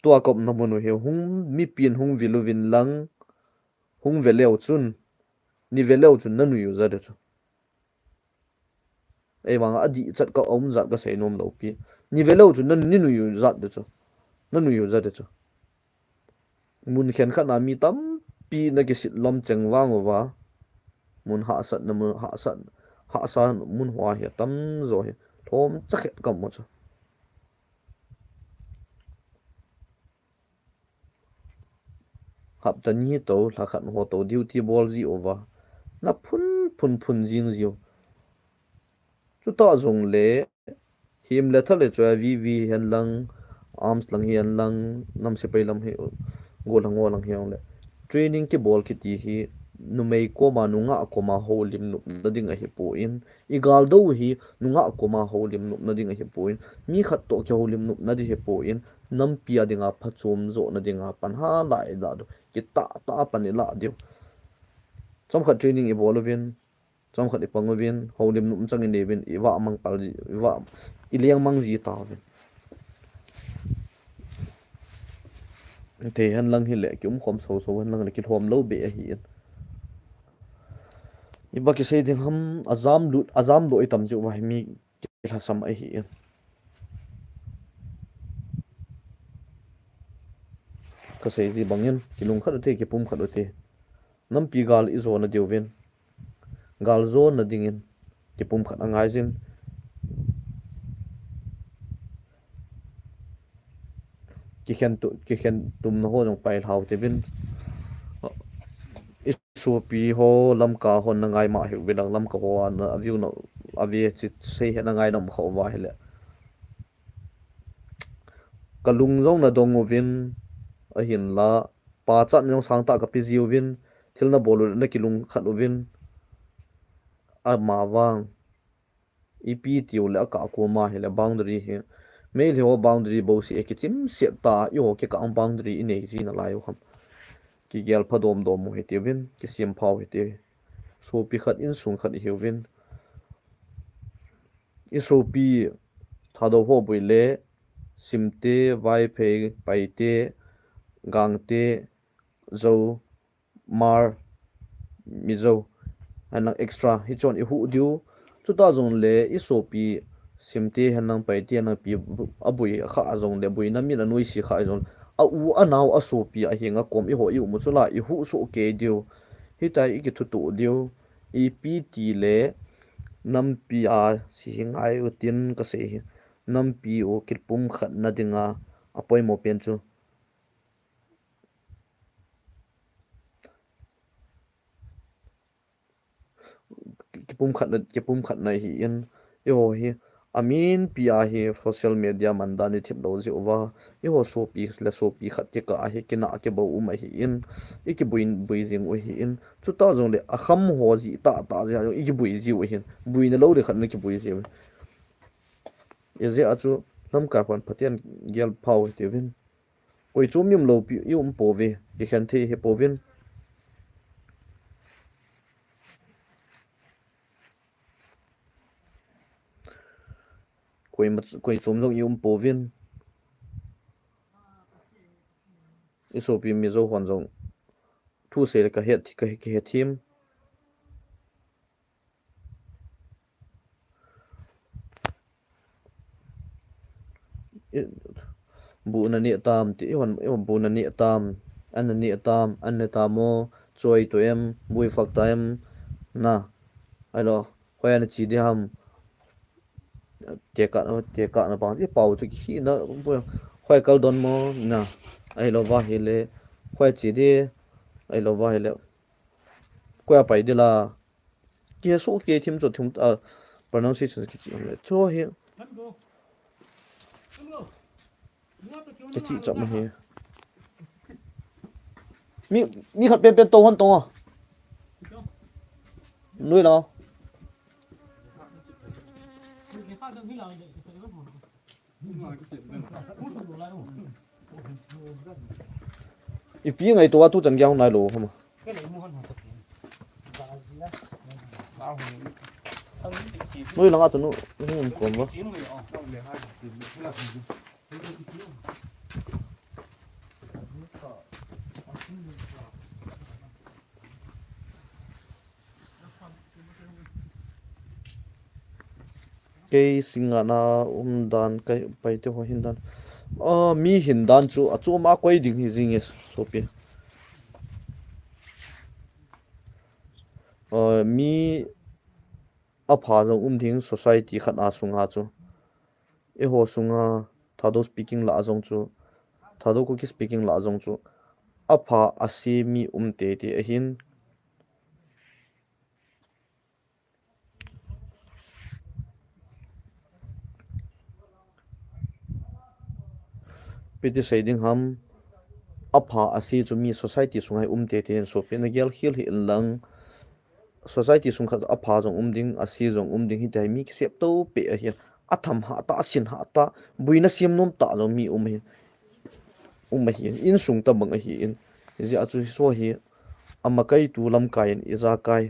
Tua ka umna mun u hi hung mipin hung vil uvin lang, hung ve leu chun, ni ve leu chun na nui u jat u chu. Ei vang a dih chat ka um jat ka sei nom lo pi. Ni ve leu chun na ni nui u jat u chu. Na nui u jat u chu. Mun khenkhat na mi tampi na kisit lom cheng vang uva. Mun hahsat na mun hahsat, hahsa mun hua hi a tam jo hi. Lhom chakhet ka mu chu. Hapta ni to, lha khat ho to, duty bol ji uva. Na phun, phun, phun jing jiu. Chuta jong le, him le thal le chua V V hen lang, arms lang hi hen lang, nam sepai lam hi, go lang go lang hi jong le. Training kibol kiti hi, numei koma, nungah koma houlim nopna ding ahipon, i gal dou hi nungah koma houlim nopna ding ahipon, mi khat toh kihoulim nopna ding ahipon, nampi a dinga phachom johna dinga pan hala i lah diu, kitah tah a pan i lah diu. Chomkhat training i bol uvin, chomkhat i pang uvin, houlim nom chang i nei uvin, i vah mang pal ji, i vah, i leng mang ji tauvin. Thei hen lang hile, kium khom soso hen lang le, kilhom lou beh ahi in. I ba kisei ding ham, ajam lut, ajam doh i tam jiu va hi mi kilhasam ahi in. Ka sei ji bangin, kilungkhat ute, kipumkhat ute. Nampi gal i jona diuvin, gal jona dingin kipumkhat angai jin. Kikhen tu, kikhen tumna ho jong pai lhau teuvin. I sopi ho Lamka hon na ngai ma hiu ve lang, Lamka ho a na view na, a ve chi sei he na ngai na um khau va hile. Ka lung jong na dong uvin, ahinla, pachat jong sangtah ka pe jiuvin, thil na bol u le na kilungkhat uvin, amavang, ipi tiu le a kah koma hile boundary hi, Meitei ho boundary bouseh kichim set ta, eiho kikah boundary i nei ji nalai u ham. Kigel pha domdom u hitiuvin, kisem pha u hiti. Sopi khat, insung khat i hiuvin. I sopi Thadou ho boi le, Simte, Vaiphei, Paite, Gangte, Zou, Hmar, Mizo, hen lang extra, hichon i huh diu. Chuta jong le i sopi Simte hen lang, Paite hen lang, pi bu-, a boi kha jong le, boina min a noise kha jong, a u a nao a sopi a henga kom eiho i um u chu la, i huh soh kei diu. Hitia i kithutoh diu. Ipi ti le, nampi a si hi ngai utin ka sei hi. Nampi u kipumkhatna dinga a poimo pen chu kipumkhatna, kipumkhatna hi in, eiho hi, a min pi a hi social media man dan i thip lou jiu va, eiho sopi le sopi khat kikah a hi kinah kibou um ahi in, i kibui, bui jing u hi in, chuta jong le a kham ho ji tah tah jeh a jong i kibui jiu ahi in, buina lou le khat na kibui jiu. Ijeh a chu Lamka pan Pathen gel pha u hitiuvin. Koi chom i um lou pi, i um pouve, i khen thei hi pouvin. Koi ma, koi chom jong i um pouvin. I sopi Mizo hon jong thu sei le ka het, ka, ka het thim. I, bu na neh tam, ti, i hon, i hon bu na neh tam, an na neh tam, an ne tam o, choi to em, bu i fak ta em, na, ai lo, hoi an chi di ham, te ka, te ka na pang, i pau chu ki na, bu, hoi kal don mo, na, ai lo va hi le, hoi chi di, ai lo va hi le, koi a pai di la, Kihe soh kei thim chu thim, ah, pronunciation kichi le. Chu hi. Kichi chap ma hi. Mi, mi khat pen pen to hon to. Nui lo. Ipi ngaito a tu chan gei hung nai lou ham. Nui langa chanu hung kom ba. Kei Singngat a um dan, kei Paite ho hin dan. Ah, mi hin dan chu, achom a koi ding hi jing e, sopi. Ah, mi apha jong um ding society khat a sunga chu. Eiho sunga Thadou speaking lah a jong chu, Thadou Kuki speaking lah a jong chu, apha ase mi um teitei ahin. Ipi ti sei ding ham, apha ase chu mi society sunga hi um teitei in, sopina gelkhel hih in lang, society sung khat apha jong um ding, ase jong um ding, hitia hi mi kisep to peh ahi. Atham hah tah, asin hah tah, buina sem nom tah jong mi um ahi. Um ahi, insung tabang ahi in. Hijeh a chu hiche hi, amakai tu lamkai in, ijakai.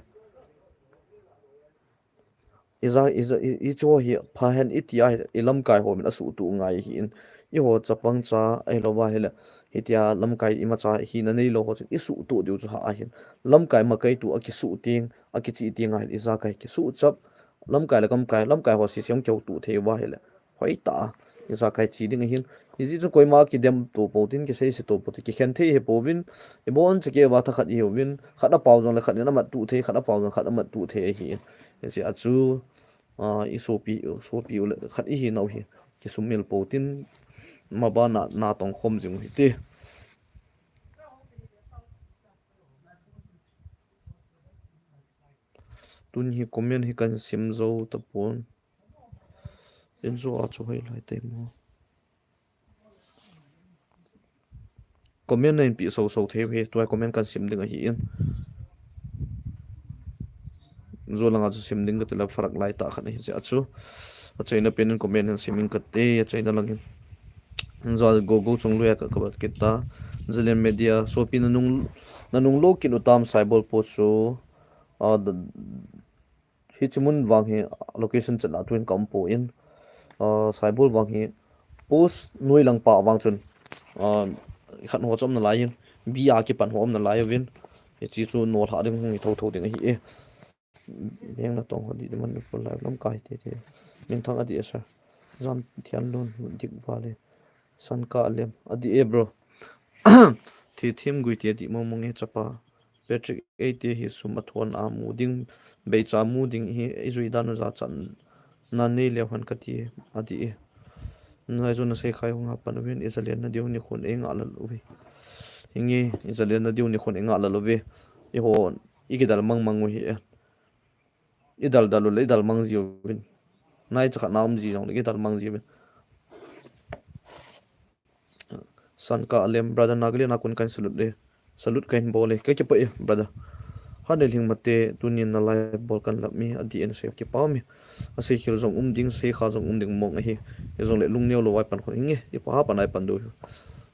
Ija, ija, i, hiche hi phahen iti a, ilamkai ho min asuhtuh ngai ahi in. Eiho chapang cha, ahilouva ahile, hitia lamkai imacha hina neilou ho chun isuhtuh diu chu hah ahin. Lamkai makai tu akisuh teng, akichih teng ahile, ijakai kisuh chap. Lamkai le kamkai, lamkai ho sese hung kihoutuh thei uva ahile, hoitah a ijakai che ding ahin. Hijeh chun koima kidem to pou tin, kiseise to pou tin, kikhen thei hi pouvin, ibon chekeuva thakhat ihiuvin, khat apao jongle khat in amat tuh thei, khat apao jongle khat amat tuh thei ahi in. Hijeh a chu, ah, isopi, isopi u le khat ihinau hi kisumil pou tin, mabana natong khom jing u hite. Tuni hi comment hi kahin sim jou tapon. Injo a chu hoilai temo. Comment nahin peh soso thei uve, tua comment kahin sim ding ahi in. Jou langa chu sim ding kati le phalak lai tah khat ahi jeh a chu. Achaina pen in comment hin sim in kate, achaina lang in. Jou Gogo Chunglui a ka, kabat kit ta. Zalen Media, sopi nanung, nanung lou kit u tam Saibol post chu. Ah, hiche mun vang hi location chetna tuin ka um poi, ah, Saibol vang hi post noi lang pa vang chun, ah, khat ho chu um nalai in, B R kipan ho um nalai uvin, hiche chu nolhah ding hung hi thotho ding ahi e. Beng natong ho dih dih man Manipur live lamkai teitei. Minthang adih e sir. Jamthianlun, Dikvale, Sankah Lem. Adih e bro. Thithem Guite adih mong mong e chapa. Patrick Eite hi sum athon a mu ding, beicha mu ding hi ijui dan u jachatna neileu hen kati, adih e. Nai jun nasei khai hung hapan uvin, ijalenna diu nikhon eingah lel uve. Hinge, ijalenna diu nikhon eingah lel uve. Eiho, ikidal mang mang u hi e. Idal dal u le idal mang jiuvin. Nai chakhat na um ji jongle idal mang jiuvin. Sankah Lem, brother, Nagaland a kon kahin salute le. Salute kahin bol e. Kakipah e, brother. Hanelhing Mate, tunin na live bol kahin lap mi, adih e nasei kipah me. Asei khel jong um ding, sei kha jong um ding mong ahi. Hijongle lungneo lou a ipan khon hinge, ipa hapan a ipan diu.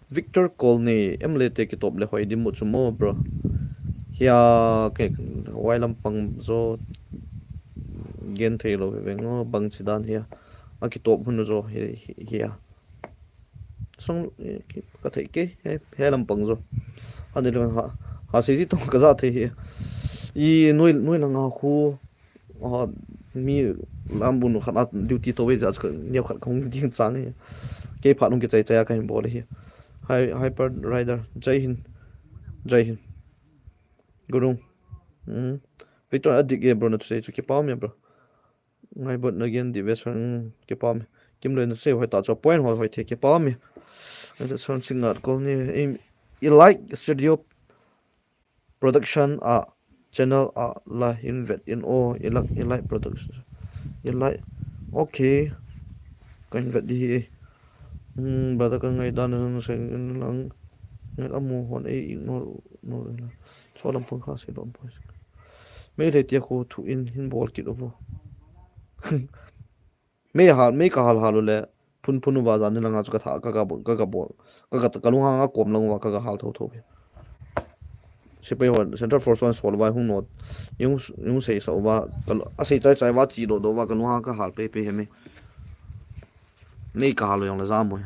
Victor Colney, M L A te kitop le hoi ding mo chu mo, bro. Hia, kei, vai lampang jo, gen thei lou veng o, bangchi dan hia. Akitop hun jo, hi, hi, hia. Song, eh, ki, ka thei kei, he, he lampang jo. Ani lo ha, ha sei ji tong ka ja thei hi. I noi, noi langa khu, ah, mi lam bun khat a duty to ve ja ka, neo khat khong ding chang hi. Kei phat nung kichai chai a kahin bol hi. Hi, Hyper Rider, Jai Hind, Jai Hind. Gurung. Hmm. Victor adik e bro, na thusei chu kipah me bro. Ngaibot na gen di ve sir, hmm, kipah me. Kimloi nasei hoi ta chu point hoi hoi the kipah me. Ngai ta sir Singngat Colney, i, i like studio production a channel a la hin vet in o, i like, i like production. I like. Okay. Kahin vet di hi. Hmm, brother ka ngaidan na sei in lang. Ngai amu hon ei ignore, ignore la. Cho lampang kha sei lom boys. Meitei tia khu thu in hin bol kit uvo. Mei hal, mei ka hal hal u le, phun phun uva jan ni langa chu ka tha, ka, ka, ka, ka bol. Ka, ka, ka lunghang a kom lang uva, ka, ka hal tho tho ve. Sepai ho, Central Force one sol uva hung not. Yung, yung sei sa uva, ka lu-, a sei tai chai uva, chi do do uva, ka lunghang ka hal pe pe he me. Mei ka hal u jong le jam u.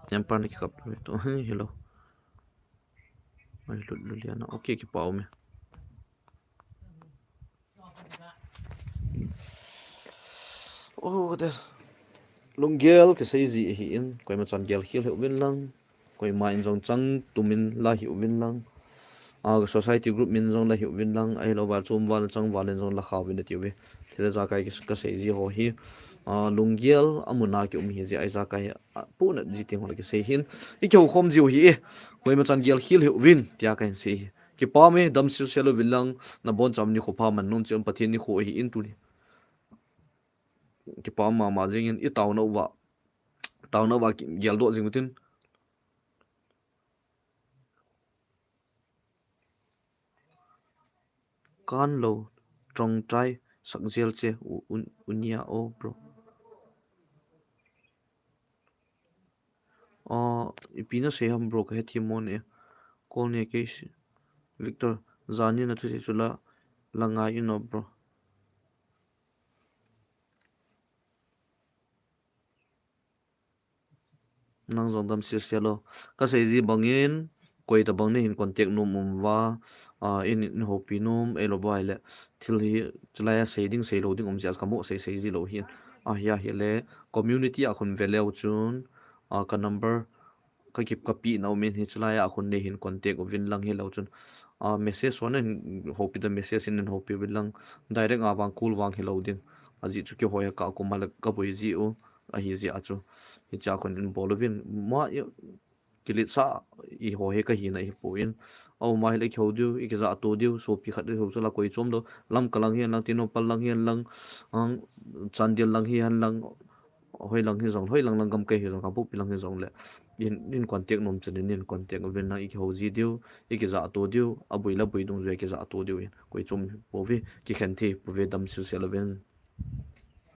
Temper ni ki kap to, hello. Ai, lut, lut lian a. Okay, kipah me. Oh, kate. Lunggel kisei ji ahi in, koima chan gel khel hih uvin lang. Koima in jong chang tumin la hih uvin lang. Ah, society group min jong la hih uvin lang. Ahilou va chom val chang val in jong la kha uvin ati uve. Thil le jakai ki, kasei ji ho hi. Ah, lunggel amun a ki um hi ji a ijakai hi. Ah, puna ji teng ho la kisei hin. I kihou khom ji u hi e. Koima chan gel khel hih uvin. Tia kahin sei hi. Kipah me, damsel sel uvin lang, nabon cham nikho pha man nom cheh un, Pathen nikho ahi in tuni. Kipah mama jing in, i taona uva. Taona va geldoh jing utin. Kan lo, trong try sak jel che, u, un, unia o, bro. Ipi nasei ham bro, kahe thim mo ne. Call ne kei si. Victor, jani nathusei chu la, la ngai in o bro. Nang jong dam sel sel o. Kasei ji bangin, koi tabang nei hin contact nom um uva, in, in houpi nom, eilou va ahile, thil hi, chulai a sei ding, sei lou ding um jeh a kamu sei sei ji lou hin. Ahi, ahile, community a khun ve leu chun, ka number, ka kip, ka peh na um in hi, chulai a khun nei hin contact uvin lang hilou chun, message hon in houpi ta, message in in houpi uvin lang, direct a vang call vang hilou ding. Ajeh chu kihoi a ka kum a le ka boi ji u, ahi jeh a chu. Hichea khun in bol uvin, ma, kiletsah, eiho hi kahina ahipoi. Aum a hile kihou diu, ikijahto diu, sopi khat ihou chu la koi chom lou. Lamka lang hi hen lang, Tengnoupal lang hi hen lang, Chandel lang hi hen lang, hoi lang hi jong, hoi lang lang gamkai hi jong, Kangpokpi lang hi jongle, in, in contact nom chun in, in contact uvin lang, ikihou ji diu, ikijahto diu, aboi le boi dungjui a kijahto diu in, koi chom pouve, kikhen thei pouve, dam sel sel uvin.